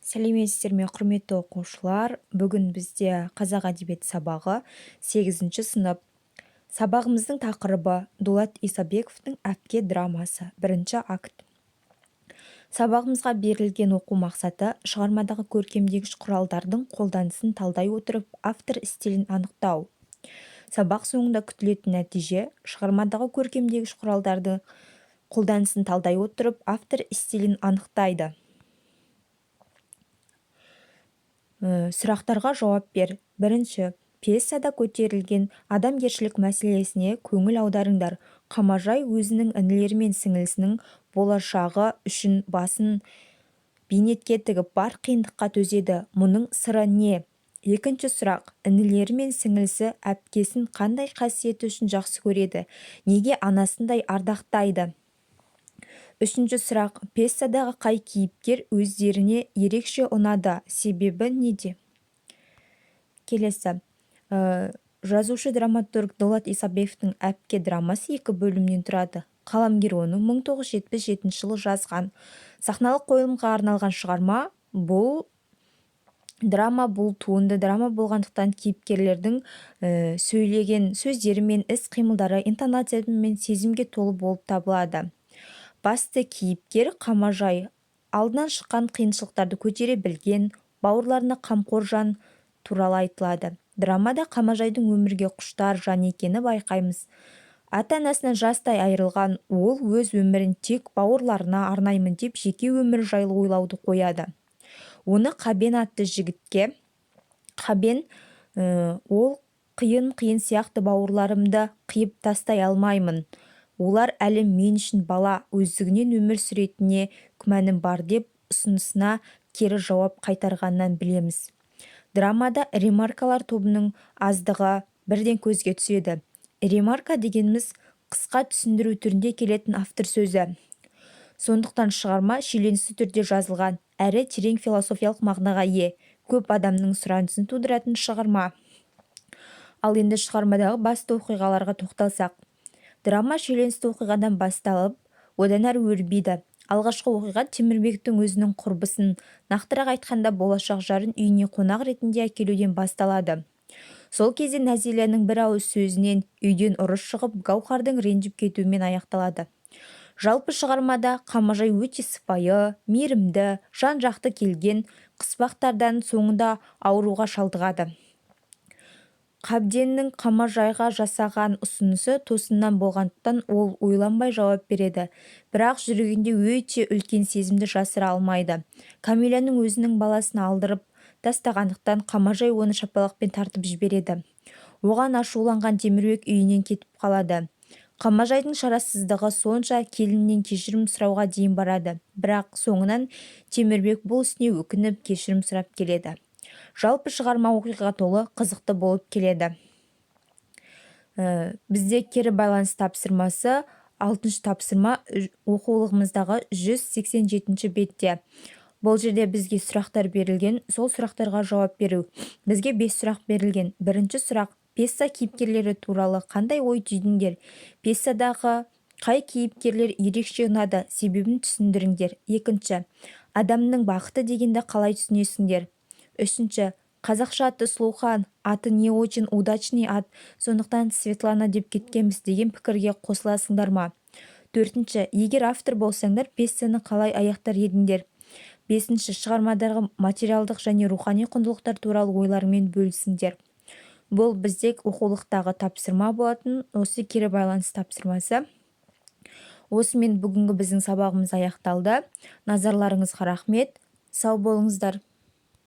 Сәлеметсіздер ме, құрметті оқушылар! Бүгін бізде қазақ әдебиеті сабағы, 8 сынып. Сабағымыздың тақырыбы: Дулат Исабековтің «Әпке» драмасы, бірінші акт. Сабағымызға берілген оқу мақсаты: шығармадағы көркемдегіш құралдардың қолданысын талдай отырып, автор стилін анықтау. Сабақ соңында күтілетін нәтиже: шығармадағы көркемдегіш құралдардың қолданысын талдай отырып, автор стилін анықтайды. Сұрақтарға жауап бер. Бірінші. Пьесада көтерілген адамгершілік мәселесіне көңіл аударыңдар. Қамажай өзінің інілері мен сіңілісінің болашағы үшін басын бейнетке тігіп, бар қиындыққа төзеді. Мұның сыры не? Екінші сұрақ. Інілері мен сіңілісі әпкесін қандай қасиеті үшін жақсы көреді? Неге анасындай ардақтайды? Үшінші сұрақ. Пьесадағы қай кейіпкер өздеріне ерекше ұнады? Себебі неде? Келесі. Жазушы-драматург Дулат Исабековтің «Әпке» драмасы екі бөлімнен тұрады. Қаламгер оны 1977 жылы жазған. Сахналық қойылымға арналған шығарма бұл драма. Бұл туынды драма болғандықтан, кейіпкерлердің сөйлеген сөздері мен іс-қимылдары интонация мен сезімге толы болып табылады. Басты кейіпкер Қамажай алдынан шыққан қиыншылықтарды көтере білген, бауырларына қамқор жан туралы айтылады. Драмада Қамажайдың өмірге құштар жан екенін байқаймыз. Ата-анасынан жастай айырылған ол өз өмірін тек бауырларына арнаймын деп, жеке өмірі жайлы ойлауды қояды. Оны Қабен атты жігітке Қабен ол қиын-қиын сияқты бауырларымды қиып тастай алмаймын. Олар әлі мен үшін бала, өздігінен өмір сүретініне күмәнім бар деп, ұсынысына кері жауап қайтарғанынан білеміз. Драмада ремаркалар тобының аздығы бірден көзге түседі. Ремарка дегеніміз қысқа түсіндіру түрінде келетін автор сөзі. Сондықтан шығарма шиеленісті түрде жазылған, әрі терең философиялық мағынаға ие, көп адамның сұранысын тудыратын шығарма. Ал енді шығармадағы басты оқиғаларға тоқталсақ. Драма шиеленісті оқиғадан басталып, одан әрі өрбиді. Алғашқы оқиға Темірбектің өзінің құрбысын, нақтырақ айтқанда, болашақ жарын үйіне қонақ ретінде әкелуден басталады. Сол кезде Нәзиләнің бір ауыз сөзінен үйден ұрыс шығып, Гауһардың ренжіп кетуімен аяқталады. Жалпы шығармада Қамажай өте сыпайы, мейірімді, жан-жақты келген қыспақтардан соңында ауруға шалдығады. Қабденнің Қамажайға жасаған ұсынысы тосыннан болғандықтан, ол ойланбай жауап береді. Бірақ жүрегінде өте үлкен сезімді жасыра алмайды. Кәмиләнің өзінің баласын алдырып тастағандықтан, Қамажай оны шапалақпен тартып жібереді. Оған ашуланған Темірбек үйінен кетіп қалады. Қамажайдың шарасыздығы сонша, келінінен кешірім сұрауға дейін барады. Бірақ соңынан Темірбек бұл ісіне өкініп, кешірім сұрап келеді. Жалпы шығарма оқиғаға толы, қызықты болып келеді. Бізде кері байланыс тапсырмасы, алтыншы тапсырма, оқулығымыздағы 187 бетте. Бұл жерде бізге сұрақтар берілген, сол сұрақтарға жауап беру. Бізге бес сұрақ берілген. Бірінші сұрақ: пьеса кейіпкерлері туралы қандай ой түйдіңдер? Пьесадағы қай кейіпкерлер ерекше ұнады? Себебін түсіндіріңдер. Екінші: адамның бақыты дегенді қалай түсінесіңдер? Үшінші: қазақша аты Сұлухан аты не очень удачный ат, сондықтан Светлана деп кеткенбіз деген пікірге қосыласыңдар ма? Төртінші: егер автор болсаңдар, пьесаны қалай аяқтар едіңдер? Бесінші: шығармадағы материалдық және рухани құндылықтар туралы ойларыңмен бөлісіңдер. Бұл бізде оқулықтағы тапсырма болатын, осы кері байланыс тапсырмасы. Осымен бүгінгі біздің сабағымыз аяқталды. Назарларыңызға рахмет, сау болыңыздар.